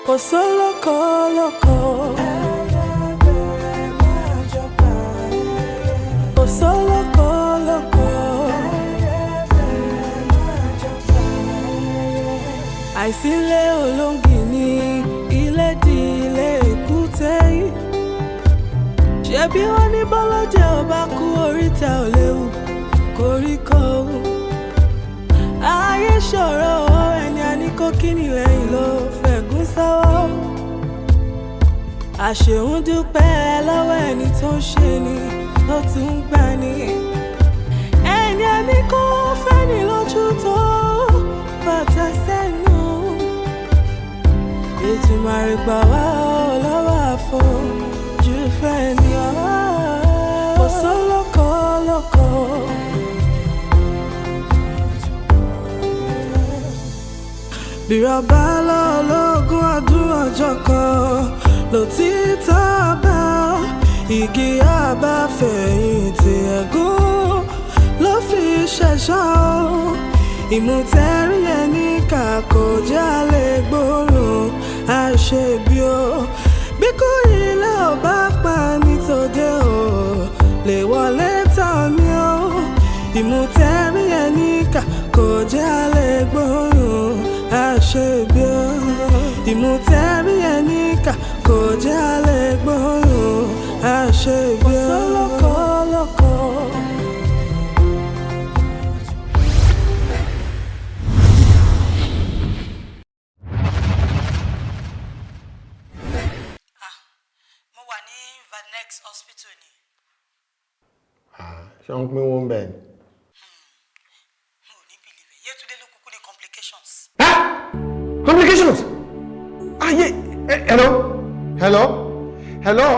Kò sólókò lóko. Kò sólókò lóko. Àìsílẹ̀ olóńgì ní ilé di ilé èkúté yìí. Ṣebí wọ́n ní bọ́lọ́jẹ́ ò bá kú, oríta ò léwu koríko. Ayé ṣòro, ẹni a ní kó kíni lẹ́yìn ló fẹ̀gún sọ́wọ́. Àṣehùn dúpẹ́ lọ́wọ́ ẹni tó ń ṣe ni tó tún ń gbà ní. Ẹni a ní kó fẹ́ni lójú tó bàtà sẹ́nu. Ètùmàrè gbà wá ọ́ lọ́wọ́ àfojú fẹ́ ni ọ́. Kò sólókò lóko. Bírọ̀bá lọ́lọ́gún ọdún, ọjọ́ kan lòtítọ́ bá igi àbáfẹ̀yìntì, ẹ̀gún ló fi ṣẹ̀ṣọ́. Ìmùtẹ́rí ẹni kà kò jálè gbóòórùn àṣebí o. Bí kò ilé ò bá pa nítòde o, lè wọlé tán ni o. Ìmùtẹ́rí ẹni kà kò jálè gbóòórùn àṣebí o. Ìmùtẹ́rí ẹni kà kò jálè gbóòórùn àṣebí o. Kò sólókò lóko. Mo wà ní Vanex Hospital ni. Ṣé wọ́n pín owó ń bẹ̀ ni? Mo ò ní believe ẹ̀, Yétúndé ló kúkú ní complications. Complications? Ayé, hello, hello, hello.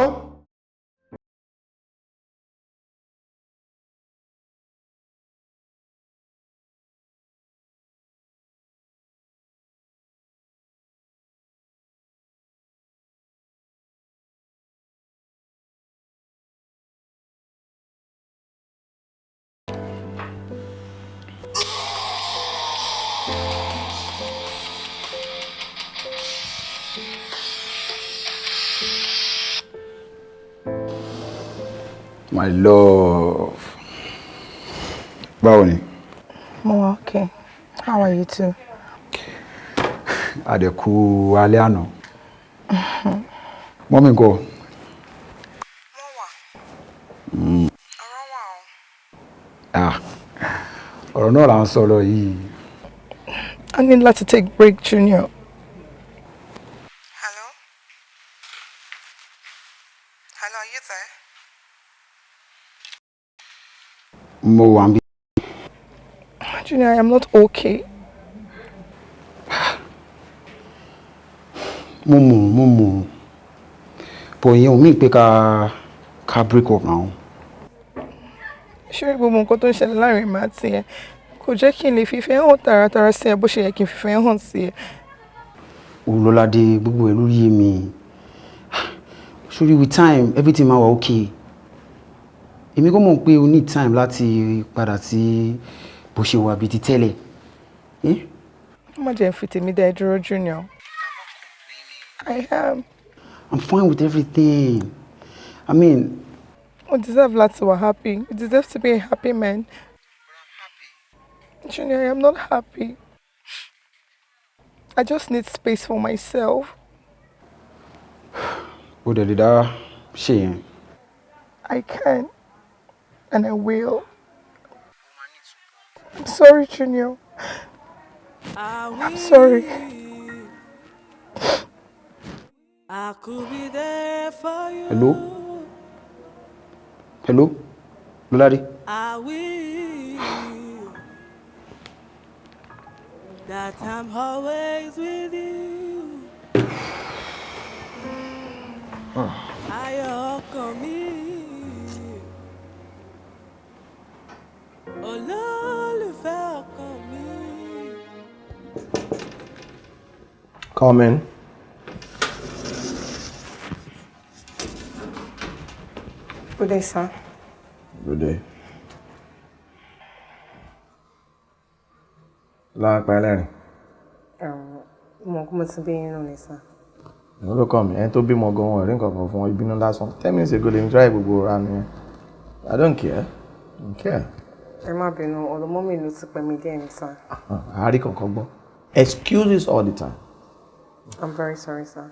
My love. Báwo ni? Mo wà okay. How are you too? Àdẹ̀kù alẹ́ àná. Mummy ńkọ́? Wọ́n wà. Ọ̀rọ̀ wà o. Ah, ọ̀rọ̀ náà là ń sọ lọ yìí. I need láti take break, Junior. Hello? Hello, are you there? Mo wà ń bí. Junior, I am not okay. Mo mọ̀, mo mọ̀. But ìyẹn ò mean pé ká break up now. Ṣé gbogbo nǹkan tó ń ṣẹlẹ̀ láàrin èmi àti ẹ kò jẹ́ kí n lè fífẹ́ hàn tààràtàrà sí ẹ bó ṣe yẹ kí n fífẹ́ hàn sí ẹ? Olóládé, gbogbo ẹ̀ ló yé mi. Sorry, with time, everything máa wà okay. Èmi kò mọ̀ pé o need time láti padà sí bó ṣe wà bíi ti tẹ́lẹ̀. Eh? Má jẹ́ n fi tèmi dá ẹ dúró, Junior. I am. I'm fine with everything. I mean, O deserve láti wà happy. You deserve to be a happy man. Junior, I am not happy. I just need space for myself. O dẹ̀ lè dá ṣe yẹn? I can. And I will. I'm sorry, Junior. I'm sorry. I could be there for you. Hello? Hello? Lọ́ládé? I will. That I'm always with you. Ayọ̀ ọkàn mi. Olólùfẹ́ ọkàn mi. Come in. Good day, sir. Good day. Láàpá ẹlẹ́rìn. Mo kú, mo ti bí yín nù ní, sir. Ìwọ ló kàn mí, ẹni tó bímọ gan wọn rí nǹkan kan fún wọn, ìbínú lásán. 10 minutes ago lèmi try gbogbo ra nìyẹn. I don't care. I don't care. Ẹ má bínú, ọ̀dọ̀ mummy ló ti pẹ́ mi díẹ̀ ní, sir. Àárí kankan gbọ́. Excuses all the time. I'm very sorry, sir.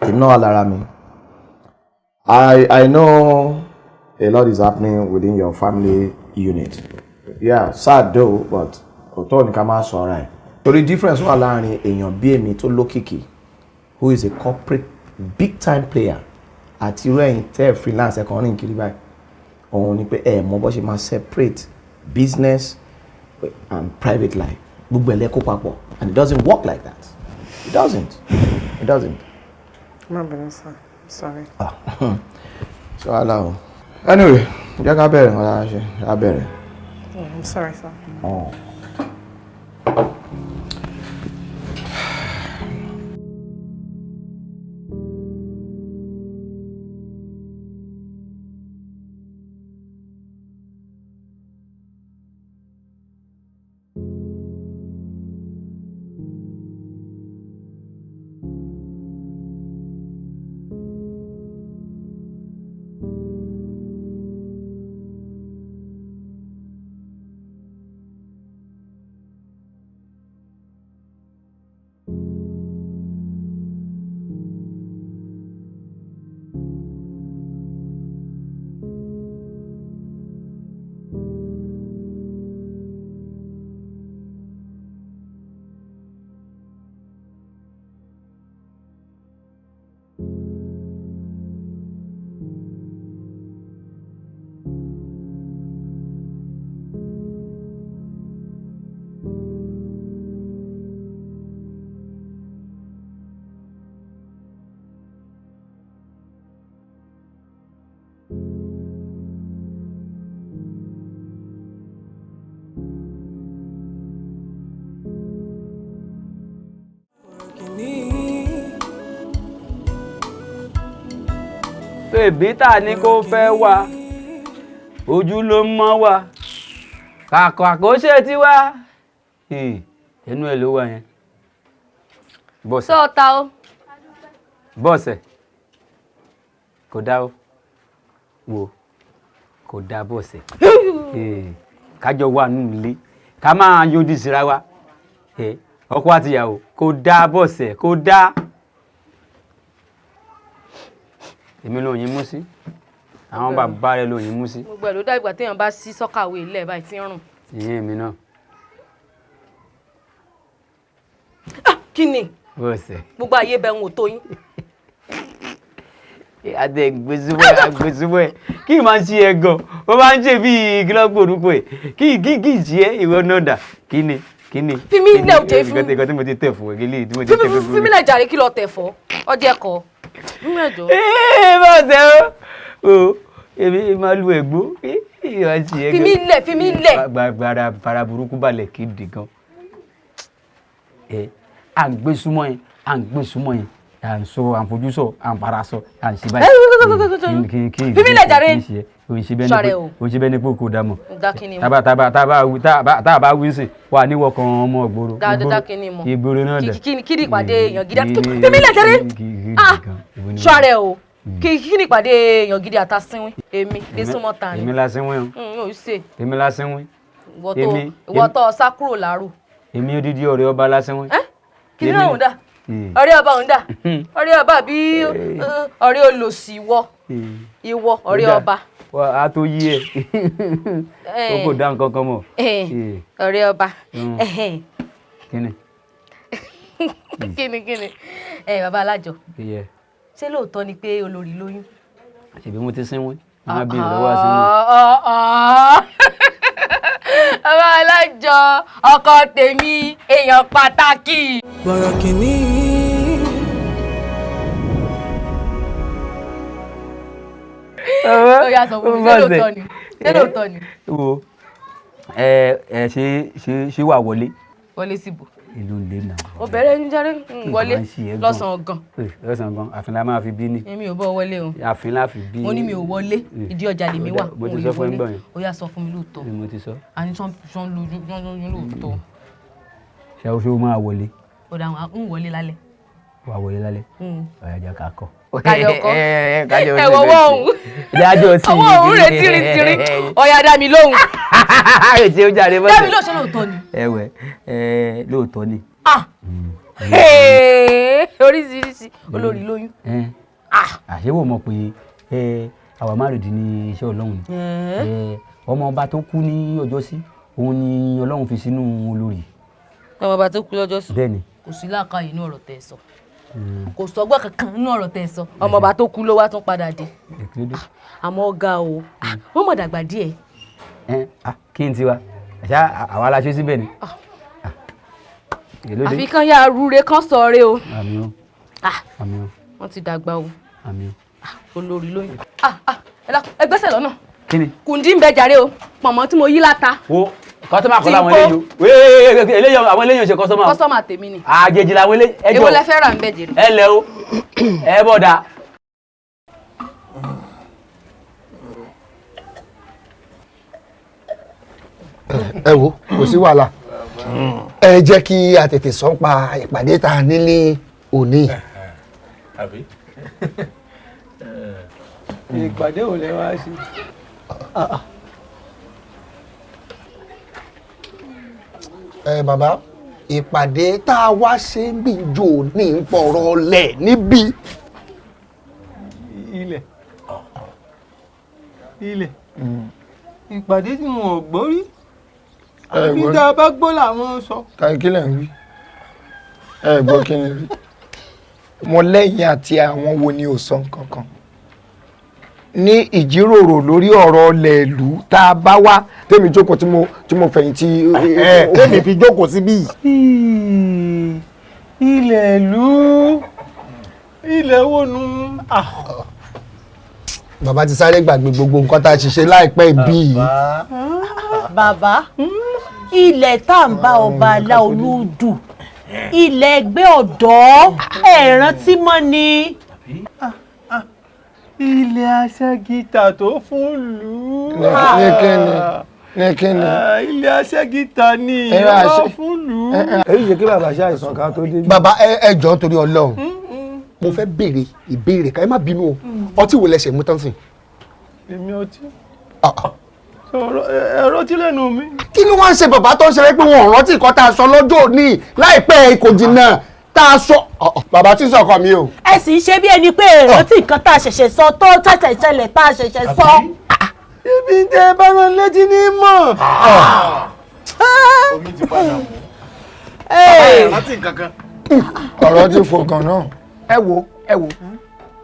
Tèmi náà wà lára mi. I know a lot is happening within your family unit. Yeah, sad though, but òótọ́ ni ká máa sọ ara ẹ̀. Torí difference wà láàrin èèyàn bí èmi tó lókìkí, who is a corporate big time player, àti irú ẹ̀yin tẹ́ ẹ̀ freelance ẹ̀ kàn rìn kiri báyìí. Òun ni pé ẹ mọ bó ṣe máa separate business and private life. Gbogbo ẹ̀ lẹ́kọ̀ọ́ papọ̀, and it doesn't work like that. It doesn't. It doesn't. Má bínú, sir. I'm sorry. Ah, so wàhálà o. Anyway, jẹ́ ká bẹ̀rẹ̀ nǹkan tá a ṣe, ká bẹ̀rẹ̀. Oh, I'm sorry, sir. Oh. Kìíní. Bèbí tà ní kó fẹ́ wá, ojú ló mọ́ wa, kàkà kó ṣe tiwa. Ẹnu ẹ ló wà yẹn. Bọ́sẹ̀. Sọ́ọ̀ta o. Bọ́sẹ̀, kò dá o, wo, kò dá bọ́sẹ̀. Kájọ wà nínú ilé, ká máa yọjú síra wa, ọkọ àtìyàwó, kò dá bọ́sẹ̀, kò dá. Èmi ló yín mú sí, àwọn bàbá rẹ ló yín mú sí. Gbogbo ẹ̀ ló dá ìgbà téèyàn bá sí sọ́kàwé ilẹ̀ báyìí tí ń rùn. Ìyẹn èmi náà. Kí ni? Bọ́sẹ̀. Gbogbo ayé bẹ̀ ń wò tó yín. Àti ẹgbẹ́sùmọ́ ẹgbẹ́sùmọ́ ẹ, kí n máa ń ṣe ẹ gan, ó máa ń ṣe bíi gílọ́gbò orúkọ ẹ, kí n ṣe ẹ, ìwọ náà dà, kí ni kí ni. Fi mí lẹ̀ òjé fún. Nǹkan tí mo ti tẹ̀ fún ẹ, kí lè tí mo ti tẹ̀ fún. Fi mí lẹ̀ jàre, kí lọ tẹ̀ fọ́ ọjọ́ ẹ̀kọ́ mí lẹ̀ jọ. Ee, bọ́sẹ̀ o, èmi máa lu ẹ̀gbó, ìwà ṣe ẹ gan. Fi mí lẹ̀, fi mí lẹ̀. Gbàgbàrà fara burúkú balẹ̀ kí di gan. Ẹ à ń gbé súnmọ́ yẹn, à ń gbé súnmọ́ yẹn, à ń sọ, à ń fojú sọ, à ń fara sọ, à ń ṣe báyìí. Fi mí lẹ̀ jàre. Sọ̀rẹ́ o. O ṣe bẹ́ẹ̀ ni pé kò dá mọ̀. Dá kí ni mọ̀. Tábà tábà tábà wí tábà bá wí sìn wà níwọ̀ kan ọmọ ìgboro. Dáadáa kí ni mọ̀. Ìgboro náà dẹ̀. Kí ni ìpàdé èèyàn gidi? Fi mí lẹ̀ jàre. Sọ̀rẹ́ o. Kí ni ìpàdé èèyàn gidi àtàsínwín? Èmi gbé súnmọ́ ta ni. Èmi lásínwín o. N ò ṣe. Èmi lásínwín. Ìwọ tó sá kúrò láàrú. Èmi odidi ọ̀rẹ́ ọba lásínwín. Kí ni òun dà? Ọ̀rẹ́ ọba òun dà? Ọ̀rẹ́ ọba àbí ọ̀rẹ́ olòṣì ìwọ? Ìwọ ọ̀rẹ́ ọba. A tó yí ẹ. O kò dá nǹkan kan mọ̀. Ọ̀rẹ́ ọba. Kí ni? Kí ni kí ni? Bàbá alájọ. Ṣé lóòótọ́ ni pé olórí lóyún? Ṣèbí mo ti sínwín, wọn á bí ìrọ̀wọ́ sínwín. Bàbá alájọ, ọkọ tèmi, èèyàn pàtàkì. Bọ̀rọ̀ kìíní. Ó yá, sọ fún mi, ṣé lóòótọ́ ni? Ṣé lóòótọ́ ni? Wo ẹ ẹ ṣe wà wọlé. Wọlé síbò. Ìlú ilé náà. Ó bẹ̀rẹ̀ ní jáde wọlé lọ́sàn-án gan. Lọ́sàn-án gan, àfin la máa fi bí ni. Èmi ò bọ́ wọlé o. Àfin la fi bí. Mo ní mi ò wọlé, ìdí ọjà lèmi wà. Mo ti sọ fún ẹ ń gbọ̀n yẹn. Ó yá, sọ fún mi lóòótọ́. Mo ti sọ. Àní sọ́n lóyún lóòótọ́. Ṣé o ṣe o máa wọlé? Ó dà, ń wọlé lálẹ́. Wà wọlé lálẹ́. Ọ̀yà jẹ́ ká kọ́. Kájọ kọ́. Kájọ Ẹ wọ ọwọ́ òun. Dájọ́ sí i. Ọwọ́ òun rè tírítírí. Ọ̀yà dá mi lóhùn. Ètí ó jáde bọ́sẹ̀. Dá mi lóhùn, ṣé lóòótọ́ ni? Ẹ̀wẹ̀ lóòótọ́ ni. Ah! Oríṣiríṣi olórí lóyún. Àṣé wò mọ̀ pé àwa márùndín ní iṣẹ́ Ọlọ́run ni. Ọmọ ọba tó kú ní ọjọ́sí òun ni Ọlọ́run fi sínú olórí. Ọmọ ọba tó kú lọ́jọ́sí. Bẹ́ẹ̀ni. Kò sí làákàyè inú ọ̀rọ̀ tẹ́ ẹ sọ. Kò sọgbọ́n kankan nínú ọ̀rọ̀ tẹ́ ẹ sọ. Ọmọ ọba tó kú ló wá tún padà dé. Àmọ́ ọ̀gá o, wọ́n mọ̀ dàgbà díẹ̀. Kí n tiwa, ṣá àwa la ṣe síbẹ̀ ni. Àfi kán yá rúre kán sọ̀rẹ́ o. Àmín o. Àmín o. Wọ́n ti dàgbà o. Àmín o. Olórí lóyún. Ẹ gbẹ́sẹ̀ lọ́nà. Kí ni? Kùndí ń bẹ jàre o, pọ̀nmọ́ tí mo yí láta. Wo kọ́sọ́mà kọ́ làwọn eléyìí o. Àwọn eléyìí ò ṣe kọ́sọ́mà o. Kọ́sọ́mà tèmi ni. Àjèjì làwọn eléyìí. Èwo lẹ fẹ́ rà ń bẹ jèrè? Ẹ lẹ o, ẹ bọ̀dà. Ẹ wo, kò sí wàhálà. Ẹ jẹ́ kí a tètè sọ pa ìpàdé tá a nílé òní. Ìpàdé ò lè wá sí. Ẹ bàbá, ìpàdé tá a wá ṣe ń bí jò ní ìpọ̀rọ̀ lẹ̀ níbí. Ilẹ̀. Ilẹ̀. Ìpàdé tí wọn ò gbọ́ rí. Àbí tá a bá gbọ́ làwọn sọ. Kí lẹ̀ ń wí? Ẹ gbọ́ kí ni rí? Mo lẹ́yìn àti àwọn wo ni ò sọ nǹkan kan. Ní ìjíròrò lórí ọ̀rọ̀ ilẹ̀ ìlú tá a bá wá tèmi jókòó tí mo fẹ̀yìntì. Tèmi fi jókòó síbí yìí. Ilẹ̀ ìlú, ilẹ̀ wo nu. Bàbá ti sáré gbàgbé gbogbo nǹkan tá a ṣiṣẹ́ láìpẹ́ bí yìí. Bàbá, ilẹ̀ tá à ń bá ọba Aláolú dù, ilẹ̀ ẹgbẹ́ ọ̀dọ́, ẹ rántí mọ́ ni. Ilẹ̀ aṣẹ́gìtà tó fún lù ú. Ní kíni? Ní kíni? Ilẹ̀ aṣẹ́gìtà ni ìwọ fún lù ú. Èyí ṣe kí bàbá ṣe àìsàn ká tó dé. Bàbá ẹ jọ̀ọ́ nítorí Ọlọ́run, mo fẹ́ béèrè ìbéèrè ká ẹ má bínú o, ọtí wo lẹ ṣe mú tán sìn? Èmi ọtí. Ẹ̀rọ tí lẹ́nu mi. Kí ni wọ́n ń ṣe bàbá tó ń ṣe pé wọn ò rántí nǹkan tá a sọ lọ́jọ́ òní láìpẹ́ kò jìnnà tá a sọ. Bàbá tí ń sọkọ mi o. Ẹ sì ń ṣe bí ẹni pé ìrántí nǹkan tá a ṣẹ̀ṣẹ̀ sọ tó ṣẹ̀ṣẹ̀ ṣẹlẹ̀ tá a ṣẹ̀ṣẹ̀ sọ. Ibi tẹ ẹ bá rán létí ní mọ̀. Omi ti padà mú. Bàbá ẹ̀ rántí nǹkan kan. Ọ̀rọ̀ ti fò gan náà. Ẹ wo, ẹ wo,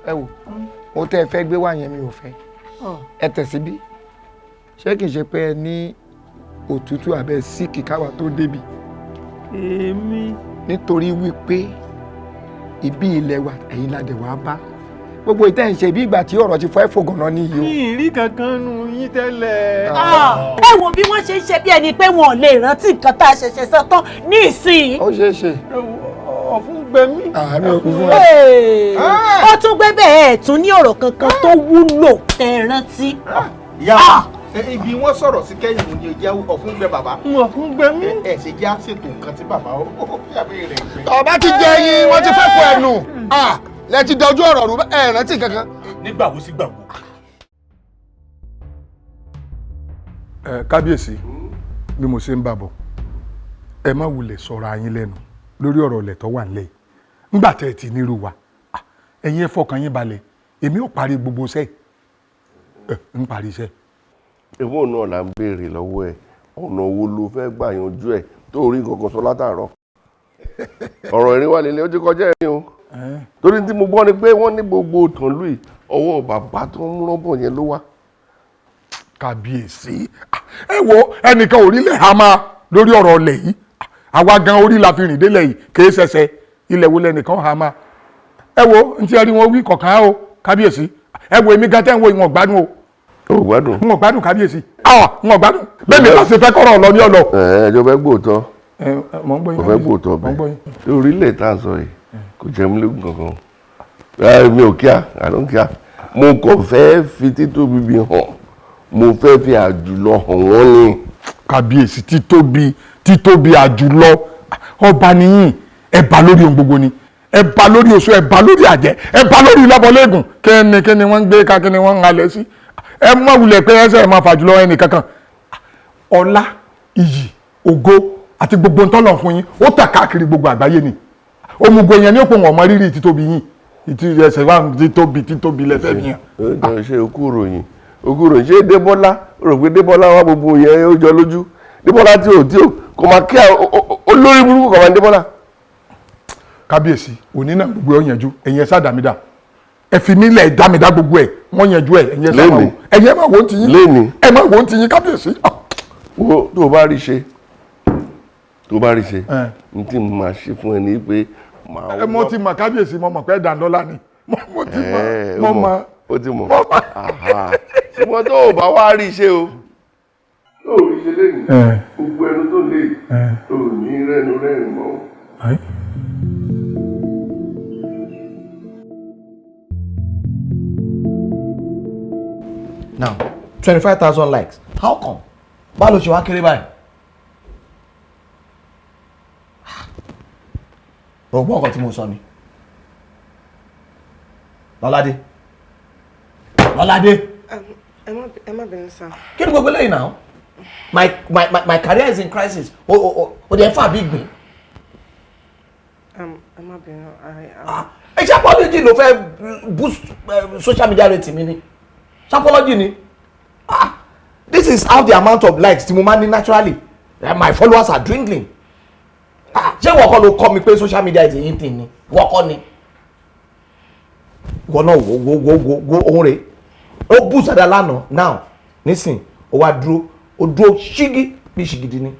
ẹ wo, mo tẹ́ ẹ fẹ́ gbé wá yẹn mi ò fẹ́. Ẹ tẹ̀ síbí. Ṣé kìí ṣe pé ẹ ní òtútù abẹ́ síkì káwa tó débi? Èmi. Nítorí wípé ibi ilẹ̀ wa ẹ̀yin la dẹ̀ wá bá. Gbogbo ìtẹ́ ń ṣe bí ìgbà tí ọ̀rọ̀ ti fọ́ ẹ̀fọ́ gan-an níyì o. Mi ì rí kankan nù yín tẹ́lẹ̀. Ẹ wo bí wọ́n ṣe ń ṣe bí ẹni pé wọn ò lè rántí nǹkan tá a ṣẹ̀ṣẹ̀ sọ tán ní ìsìn. Ó ṣeé ṣe. Ọ̀fun gbẹ mí. Àmì òkú fún ẹ. Ó tún gbé bẹ́ẹ̀ tún ní ọ̀rọ̀ kankan tó wúlò tẹ́ rántí. Ìyá wa, ibi wọ́n sọ̀rọ̀ sí kẹ́yìn òní jẹ́ ọ̀fun gbẹ bàbá. Ọ̀fun gbẹ mí. Ẹ ṣe jẹ́ àṣetò nǹkan tí bàbá ó yàgbé rẹ̀ gbẹ. Ọba ti jẹ yín, wọ́n ti fẹ́ fọ ẹnu. Lẹ ti dojú ọ̀rọ̀ rú ẹ rántí kankan. Nígbà wo sí gbà wo. Ẹ kábíyèsí, bí mo ṣe ń bàbọ̀, ẹ má wulẹ̀ sọ̀rọ̀ ayín lẹ́nu lórí ọ̀rọ̀ ilẹ̀ tó wà nílẹ̀ yìí. Ńgbà tẹ́ ẹ ti nírú wa, ẹ̀yin ẹ fọkàn yín balẹ̀, èmi ò parí gbogbo iṣẹ́ ẹ̀ ń parí iṣẹ́. Èwo náà là ń béèrè lọ́wọ́ ẹ̀, ọ̀nà wo ló fẹ́ gbà yanjú ẹ̀ tó rí nǹkan kan sọ látàárọ̀? Ọ̀rọ̀ ìrìn wà lélẹ̀, ó ti kọjá ẹ̀rín o. Torí tí mo gbọ́ ni pé wọ́n ní gbogbo tànlú yìí ọwọ́ bàbá tó ń rọ́bọ̀ yẹn ló wà. Kábíyèsí, ẹ wo ẹnìkan ò rí lẹ̀ ha máa lórí ọ̀rọ̀ ọ̀lẹ̀ yìí. Àwa gan orí la fi rìn délẹ̀ yìí kì í ṣẹṣẹ ilẹ̀ wo lẹ́nìkan ha máa. Ẹ wo n tí ẹ rí wọn wí kọ̀ọ̀kan o kábíyèsí. Ẹ wo èmi gan tẹ́ ń wo ìwọ̀n gbádùn o. O gbádùn. N ò gbádùn kábíyèsí. N ò gbádùn. Bẹ́ẹ̀ mi bá ṣe fẹ́ kọ́rọ̀ lọ ní ọ̀lọ́. Ẹ ẹjọ́ fẹ́ gbóòótọ́. Mọ̀ ń gbọ́ yín. Mo fẹ́ gbóòótọ́ bẹ́ẹ̀. Orílẹ̀ tá a sọ yìí kò jẹ́ mi lógún kankan. Mi ò kíá, I don't care. Mo kàn fẹ́ fi títóbi mi hàn. Mo fẹ́ fi àjùlọ hàn wọ́n ni. Ẹ bá lórí oṣù, ẹ bá lórí àjẹ́, ẹ bá lórí lọ́bọ̀lẹ́gùn. Kíni kíni wọ́n ń gbé ká, kíni wọ́n ń halẹ̀ sí? Ẹ má wulẹ̀ pé ẹsẹ̀ ẹ máa fà jùlọ ẹnì kankan. Ọlá, iyì, ògo àti gbogbo ntọ́lọ̀ fún yín, ó tà káàkiri gbogbo àgbáyé ni. Òmùgọ̀ èèyàn ní òpó wọn ọmọ rírì títóbi yín, ìtì ẹsẹ̀ wa títóbi títóbi lẹ́fẹ̀ẹ́ fi hàn. Ó jọ ṣe okú ròyìn, okú ròyìn. Ṣé Débọ́lá rò pé Débọ́lá wá gbogbo yẹn ó jọ lójú? Débọ́lá tí ò kò máa kí olórí burúkú kò máa ní Débọ́lá. Kábíyèsí, òní náà gbogbo ẹ̀ yanjú. Ẹ̀yin ẹ̀ sá dàmídà, ẹ fi mí lẹ̀ dàmídà, gbogbo ẹ̀ wọ́n yanjú ẹ̀. Ẹ̀yin ẹ̀ sá máa wò, ẹ̀yin ẹ̀ máa wò ó ti yín. Lẹ́ni. Ẹ̀ máa wò ó ti yín, kábíyèsí. Wo, tó o bá rí ṣe, tó o bá rí ṣe, n tí mo máa ṣe fún ẹ ní pé màá Ẹ mo ti mọ̀, kábíyèsí, mo mọ̀ pé dàndọ́lá ni. Mo ti mọ̀, mo mọ̀. Ó ti mọ̀. Ṣùgbọ́n tó o bá wá rí ṣe o, tó o rí ṣe lẹ́nu, gbogbo ẹnu tó lè tó o ní rẹ́nu rẹ́rìn mọ́ o. Now, 25,000 likes. How come? Báwo ló ṣe wá kéré báyìí? Rọ̀gbọ́n ọkọ̀ tí mo sọ ni. Lọ́ládé. Lọ́ládé. Ẹ má bínú, sir. Kí ni gbogbo eléyìí náà? My career is in crisis. O dẹ̀ fà bí gbìn. Ẹ má bínú. Ẹ ṣe apology ló fẹ́ boost social media rating mi ni. Ṣé apology ni? Ah, this is how the amount of likes tí mo máa ní naturally. My followers are dwindling. Ah, ṣé ìwọ kọ́ ló kọ́ mi pé social media is a in thing ni? Ìwọ kọ́ ni? Ìwọ náà, wo wo wo wo wo òun rè. Ó boost dáadáa lánàá. Now, nísìn, ó wá dúró, ó dúró ṣígí bí ṣìgìdì ni.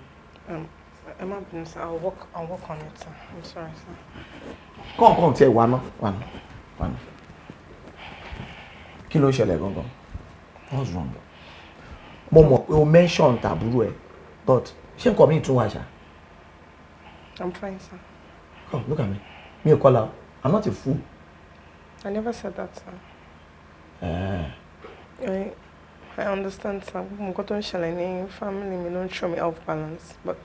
Ẹ má bínú, sir. I'll work on it, sir. I'm sorry, sir. Kọ̀ọ̀kan tiẹ̀ wà ná, wà ná, wà ná. Kí ló ń ṣẹlẹ̀ gangan? What's wrong? Mo mọ̀ pé o mention tàbúrò ẹ̀, but ṣé nǹkan mi tún wà ṣá? I'm fine, sir. Come, look at me. Mi ò kọ́la o. I'm not a fool. I never said that, sir. Eh. I understand, sir. Gbogbo nǹkan tó ń ṣẹlẹ̀ ní family mi ló ń throw me off balance, but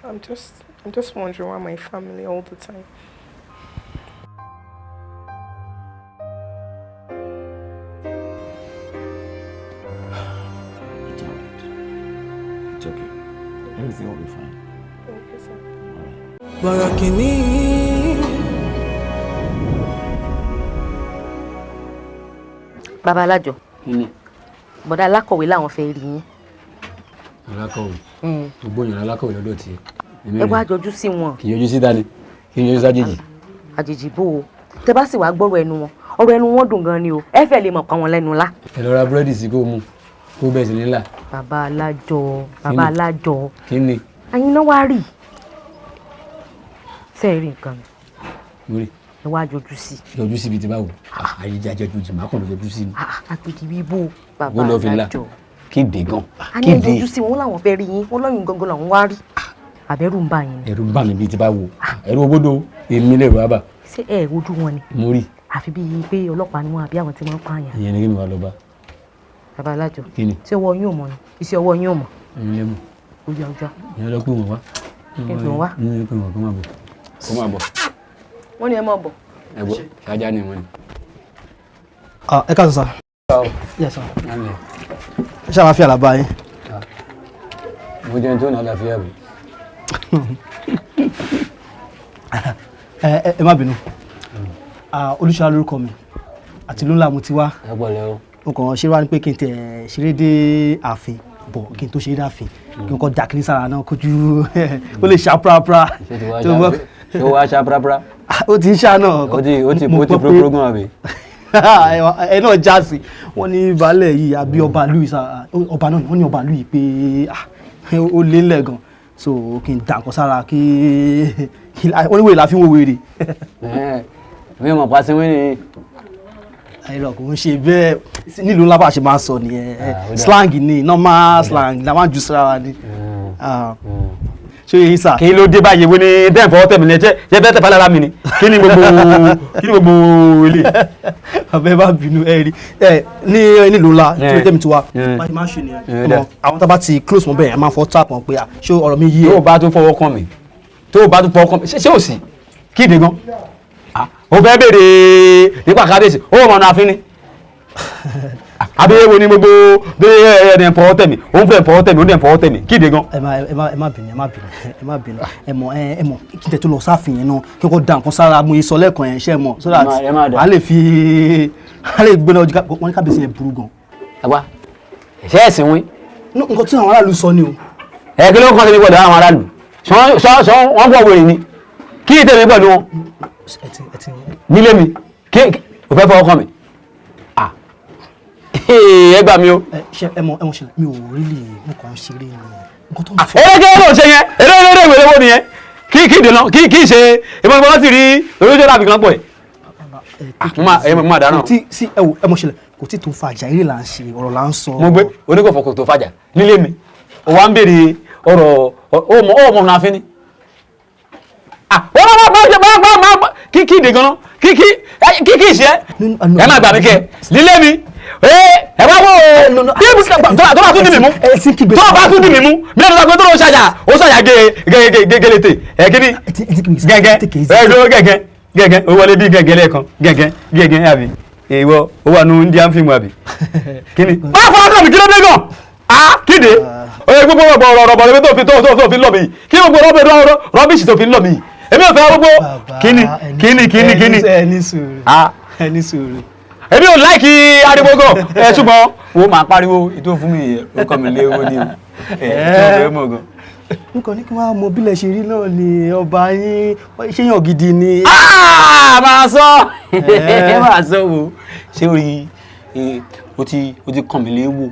I'm just wondering why my family all the time. It's alright. It's okay. Everything will be fine. Thank you, sir. Bọ̀rọ̀ kìíní. Bàbá alájọ, bọ̀dá alákọ̀wé làwọn fẹ́ rí yín. Alákọ̀wé? Gbogbo èèyàn alákọ̀wé lọ́dọ̀ tiẹ̀. Ẹ wá jọjú sí wọn. Kì í yọjú síta ni, kì í yọjú sájèjì. Àjèjì bó o? Tẹ bá sì wá gbọ́rọ̀ ẹnu wọn, ọ̀rọ̀ ẹnu wọn dùn gan ni o. Ẹ fẹ́ lè mọ̀ pa wọn lẹ́nu lá. Ẹ lọ ra búrẹ́dì sí kó mu kó bẹ́ẹ̀ sì nílà. Bàbá alájọ, bàbá alájọ. Kí ni? Àyìn náà wá rí ṣe é rí nǹkan mi. Mo rí. Ẹ wá jọjú sí. Yọjú síbi tí báwo? Àyíjà jọjú jì má kàn lọ yọjú sí ni. Àgbèjì bíbó, bàbá Wọ́n lọ fi là alájọ. Kéde gan. A ní ẹ yọjú sí wọn, làwọn fẹ́ rí yín. Wọn lọ́yìn gangan làwọn wá rí. Àbẹ́rù ń bà yín ni? Ẹ̀rù ń bà mí bíi ti báwo? Ẹ̀rù ògbódò èmi lè rọ àbà. Ṣé ẹ wojú wọn ni? Mo rí. Àfi bíi pé ọlọ́pàá ni wọn àbí àwọn tí wọ́n ń pààyàn. Ìyẹn ni kí mi wá lọ bá. Bàbá alájọ. Kí ni? Ṣé ọwọ́ yín ò mọ̀ ni? Iṣẹ́ ọwọ́ yín ò mọ̀? Ẹ̀yin lẹ́mọ̀. Ojú ọjọ́. Ìyẹn lọ pé wọ́n wá. Kí n pè wọ́n wá? Ìyẹn pé wọ́n kó máa bọ̀, kó máa bọ̀. Wọ́n ní ẹ máa bọ̀. Ẹ bọ̀, ṣáájá ni wọ́n ni. Ah, ẹ káàsán, sir. Yes, sir. Ṣé àlàáfíà là bá yín? Mo jẹun tó ní àlàáfíà bí. Ẹ má bínú. Ah, Olúṣọlá lórúkọ mi àti ìlú ńlá mo ti wá. Ẹ pẹ̀lẹ́ o. Mo kàn ṣe wá ní pé kí n tẹ̀ ṣeré dé ààfin bọ̀, kí n tó ṣeré dé ààfin, kí n kọ́ da kíní sára náà kójú ó lè ṣá prapra. Ṣé ti wá ṣá, ṣé ó wá ṣá prapra? Ó ti ń ṣá náà. Ó ti Mo ó ti gbọ́ pé- propro gan àbí? Ẹ náà já sí wọ́n ní baálẹ̀ yìí àbí ọba ìlú yìí ọba náà wọ́n ní ọba ìlú yìí pé ah, ó lé ńlẹ̀ gan, so kí n dà nǹkan sára kí wọ́n ní wèrè la fi ń wo wèrè. Mi ò mọ̀ pa sí wíní. Àìrọ̀ kò ń ṣe bẹ́ẹ̀. Nílùú ńlá bá a ṣe máa ń sọ nìyẹn. Ó dáa. Slang ni, normal slang la máa ń ju síra wa ni. Ah, ṣé yẹn sà. Kí ló dé báyìí? Wo ni dẹ́n fọwọ́ tẹ̀mí ni? Ṣé fẹ́ tẹ̀fà lára mi ni? Kí ni gbogbo ilé? Bàbá, ẹ bá bínú. Ẹ rí ẹ ní nílùú ńlá tí ó tẹ̀mí tiwa, bá a ṣe máa ń ṣe nìyẹn. Dà. Ọmọ, àwọn tá a bá ti close mọ́ bẹ́ẹ̀, ẹ máa fọ́ tap wọn pé ah, ṣé ọ̀rọ̀ mi yé ẹ. Tó o bá tún fọwọ́ kàn mí, tó o bá tún fọwọ́ kàn mí, ṣé ò sí? Kíde gan. Ó fẹ́ béèrè nípa kábíyèsí, ó mọ̀ ọ́nà àfin ni. Àbí wo ni gbogbo bí ẹni fọwọ́ tẹ̀mí, ó ń fẹ́ fọwọ́ tẹ̀mí, ó dẹ̀ fọwọ́ tẹ̀mí, kíde gan. Ẹ má bínú, ẹ má bínú, ẹ má bínú. Ẹ mọ̀, ẹ mọ̀ kí n tẹ̀ tó lọ sáfìn yẹn náà, kí n kò da nǹkan sára mo yẹ sọ lẹ́ẹ̀kan yẹn, ṣe mọ̀, so that a lè fi a lè gbéná ojú wọn ní kábíyèsí yẹn burú gan. Àwa ṣé ẹ̀sìn wí. Nǹkan tí àwọn aráàlú sọ ni o. Ẹ kí ló ń kọ́ sí mi pẹ̀lú àwọn aráàlú? Ṣọ́ wọ́n gbọ́ wèrè ni, kí ìtẹ̀mí pẹ̀lú wọn? Nílé mi, kí o fẹ́ fọwọ́ kàn mí? Ẹ gbà mí o. Ṣe ẹ mọ̀ ṣẹlẹ̀, mi ò rí lè mú kàn ṣeré ni nǹkan tó ń sọ. Eré kí ló ń ṣe yẹn? Eré eré ìwé lówó nìyẹn. Kí ìdènà kí kí ṣe ìbọn ìbọn láti rí oríṣiríṣi àbí kan pọ̀ ẹ̀. Mo máa dáná. Sí ẹ wò, ẹ mọ̀ ṣẹlẹ̀, kò tí tó fàjà, eré là ń ṣe, ọ̀rọ̀ là ń sọ. Mo gbé oníkòfò kò tó fàjà nílé mi. O wa ń béèrè ọ̀rọ̀ ó mọ̀ náà fi ni. Kí kí ìdè gan-an kí kí kí ìṣe ẹ má gbà mí kẹ nílé mi. Ẹ wá wò ó tó bá tún dì mí mú, tó bá tún dì mí mú, mi lẹ́nu sọ pé tó ló ṣàyà ó ṣàyà gẹ́gẹ́lẹ́tẹ̀ ẹ kíní gẹ́gẹ́ ẹ ló gẹ́gẹ́ gẹ́gẹ́ ó wọlé bí gẹ́gẹ́ lẹ́ẹ̀kan gẹ́gẹ́ gẹ́gẹ́ àbí ìwọ ó wà nù Indian film àbí kíní. Má fọ ọkọ mi kí ló dé gan a kíde oye gbogbo ọ̀rọ̀ ọ̀rọ̀ bọ̀lẹ́bí tó fi tó fi lọ mi kí gbogbo rọ́bì rọ́bìṣì tó fi lọ mi èmi ò fẹ́ gbogbo kíní kíní kíní kíní. Ẹni sùúrù, ẹni sùúrù. Èmi ò láìkí ariwo gan ẹ, ṣùgbọ́n wo máa pariwo ètò fún mi ó kọ́ mi léwó ni o ẹ tí mo fẹ́ mọ̀ gan. Nǹkan ní kí wọ́n á mọ bílẹ̀ ṣe rí náà ni ọba yín ṣéyàn gidi ni. Máa sọ máa sọ wo ṣé o rí o ti kàn mí léwó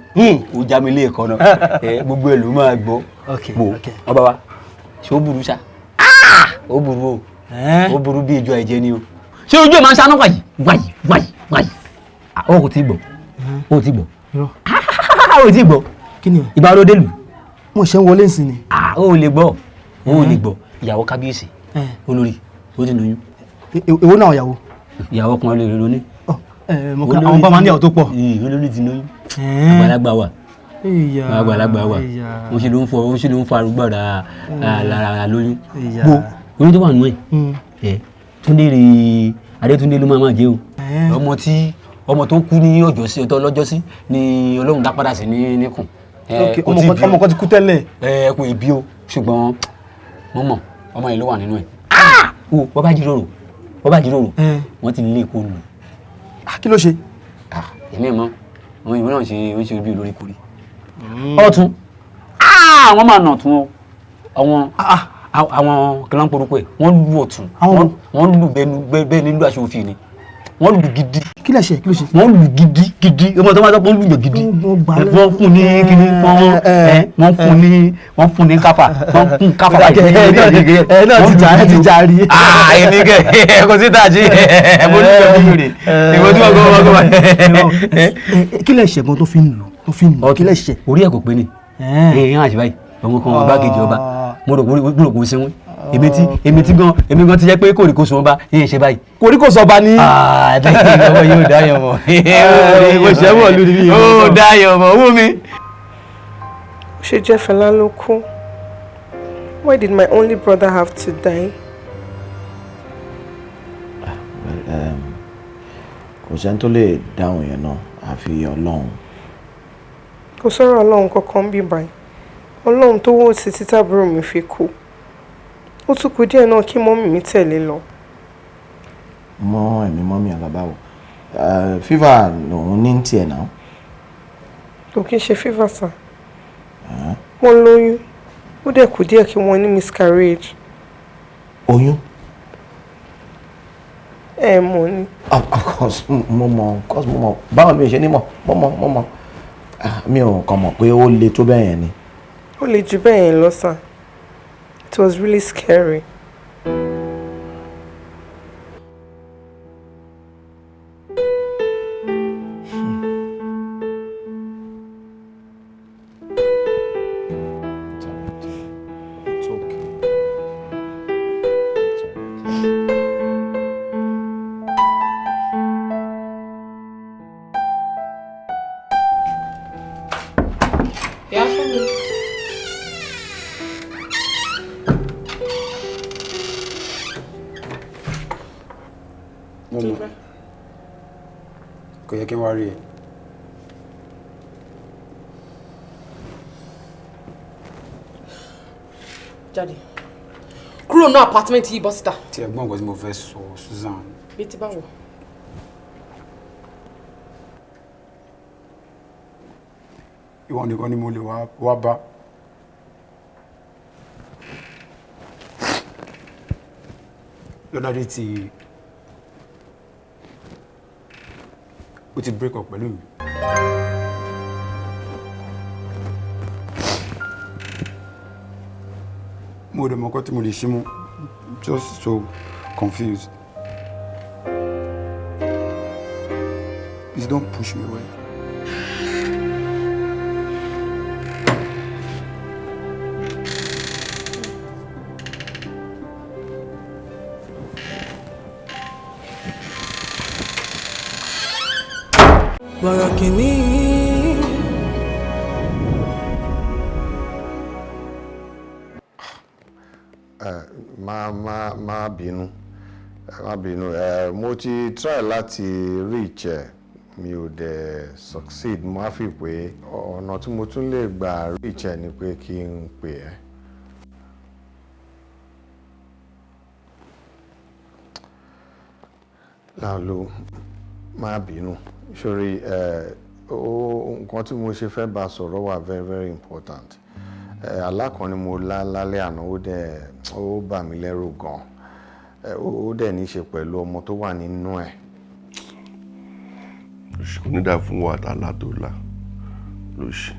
o já mi lé ẹ̀kọ́ náà gbogbo ẹ̀ ló máa gbọ́ wo ọba wa ṣé ó burú ṣá ó burú o ó burú bí ejò ẹ̀jẹ̀ ni o ṣé ojú ẹ̀ máa ń ṣáná wàyí wàyí wàyí wàyí. O kò tí gbọ́, o ti gbọ́, o ti gbọ́. Ìgbà wo ló dé lù? Mo ṣe ń wọlé nsìn ni. O lè gbọ́, o lè gbọ́. Ìyàwó kábíyèsí olórí ó ti lóyún. Èwo náà ìyàwó? Ìyàwó ọkùnrin olórí ló ní. Àwọn bá máa ní ìyàwó tó pọ̀. Olórí ti lóyún. Àgbàlagbà wà. Àgbàlagbà wà. Wọ́n ṣe ló ń fọ, wọ́n ṣe ló ń fọ arúgbó ara lóyún. Wo oyún tó wà nù ẹ̀. Túndé rè Adétúndé ló máa jẹ́ o. Ọmọ tí ọmọ tó kú ní ọjọ́ sí ọjọ́ lọ́jọ́ sí ni Ọlọ́run dá padà sí ní níkùn. Ọmọ kan ti kú tẹ́lẹ̀. Ẹ kò ì bí o, ṣùgbọ́n mo mọ̀ ọmọ yìí ló wà nínú ẹ̀. Wo wọ́n bá jíròrò, wọ́n bá jíròrò, wọ́n ti lé kó lù. Kí ló ṣe? Èmi mọ̀, àwọn ìwé náà ṣe ó ṣe bí olórí kúrí. Ọ̀tún, wọ́n máa nà tún o, àwọn àwọn kìlọ̀ ń porúkọ ẹ̀, wọ́n lu ọ̀tún, wọ́n lu bẹ́ẹ̀ nílùú aṣọ òfin ni. Wọ́n lù gidi. Kí lẹ ṣe? Kí ló ṣe? Wọ́n lù gidi gidi. Ọmọ tó máa tọ́ pé wọ́n lù yàn gidi. Wọ́n fún ní kíní, wọ́n fún ní wọ́n fún ní káfà, wọ́n fún káfà báyìí. Ẹ náà ti jà, ẹ ti jà rí. Èmi kẹ kò sí tàjí mo ní ìjọba ìlú rè. Ìwọ tí wọ́n kọ́ wọ́n kọ́ wọ́n. Kí lẹ ṣe gan tó fi ń lù tó fi ń lù? Kí lẹ ṣe? Orí ẹ̀ kò pé ni. Èèyàn àṣìbáyìí ọmọ kan ọba kejì ọba mo rò kò sínwín. Èmi tí gan èmi gan ti jẹ́ pé kòríkòsùn ọba yìí ṣe báyìí. Kòríkòsùn ọba ní. Ọmọ yóò dáyọ̀ mọ̀. Mo ṣe mọ̀ lórí mi. Ó dáyọ̀ mọ̀ owó mi. Ó ṣe jẹ́ Fẹlá ló kú. Why did my only brother have to die? Kò sẹ́ni tó lè dáhùn yẹn náà àfi Ọlọ́run. Kò sọ̀rọ̀ Ọlọ́run kankan bí báyìí. Ọlọ́run tó wò sí títàbúrò mi fi kú. Ó tún kù díẹ̀ náà kí mọ́mì mi tẹ̀lé lọ. Mọ ẹ̀mí mọ́mì alábáwò. Fífà lòun ní tiẹ̀ náà. Kò kí n ṣe fífà sà. Wọ́n lóyún. Ó dẹ̀ kù díẹ̀ kí wọ́n ní miscarriage. Oyún? Ẹ mọ̀ ni. Of course, mo mọ̀, of course mo mọ̀. Báwo ni mi ṣe ní mọ̀? Mo mọ̀, mo mọ̀. Mi ò kàn mọ̀ pé ó le tó bẹ́ẹ̀ yẹn ni. Ó le jù bẹ́ẹ̀ yẹn lọ sà. It was really scary. It's okay. It's okay. Yeah, for me. Kò yẹ kí n wá rí ẹ. Jáde. Kúrò ní apartment yìí, bọ́ síta. Tí ẹ̀gbọ́n nǹkan tí mo fẹ́ sọ, Susan. Bí ti báwo? Ìwọ nìkan ni mo lè wá bá. Lọ́ládé ti ó ti break up pẹ̀lú mi. Mo dẹ̀ mọ̀ nǹkan tí mo lè ṣe mọ́, just so confused. Please don't push me away. Bọ̀rọ̀ kìíní. Ẹ má má má bínú, ẹ má bínú. Ẹ mo ti try láti reach ẹ, mi ò dẹ̀ succeed. Mo á fi pé ọ̀nà tí mo tún lè gbà reach ẹ ni pé kí n pè ẹ́. Láolú, má bínú sórí ẹ ó nǹkan tí mo ṣe fẹ́ bá sọ̀rọ̀ wà very very important. Ẹ àlá kan ni mo lá lálẹ́ àná, ó dẹ̀ ó bà mí lẹ́rù gan. Ẹ ó dẹ̀ ní í ṣe pẹ̀lú ọmọ tó wà nínú ẹ̀. Kò ní dáa fún wa àtàlà tó la lóṣì.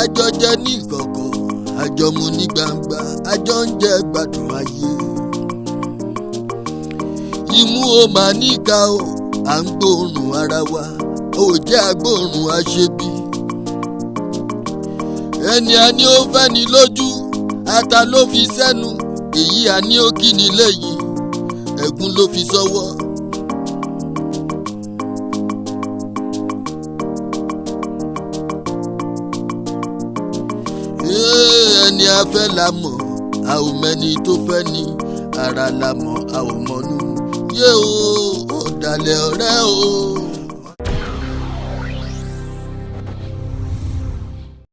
Àjọ jẹ ní ìkọ̀kọ̀, àjọ mu ní gbangba, àjọ ń jẹ gbádùn ayé. Imú o máa níka o, à ń gbóòórùn ara wa, ò jẹ́ agbóòórùn aṣebi. Ẹni a ní ó fẹ́ ni lójú, ata ló fi sẹ́nu, èyí a ní ó kí ni lẹ́yìn, ẹ̀gún ló fi sọ́wọ́. Ẹni a fẹ́ la mọ̀, a ò mẹ́ni tó fẹ́ ni, ara la mọ̀, a ò mọ̀nú. Yé o, ọ̀dàlẹ̀ ọ̀rẹ́ o.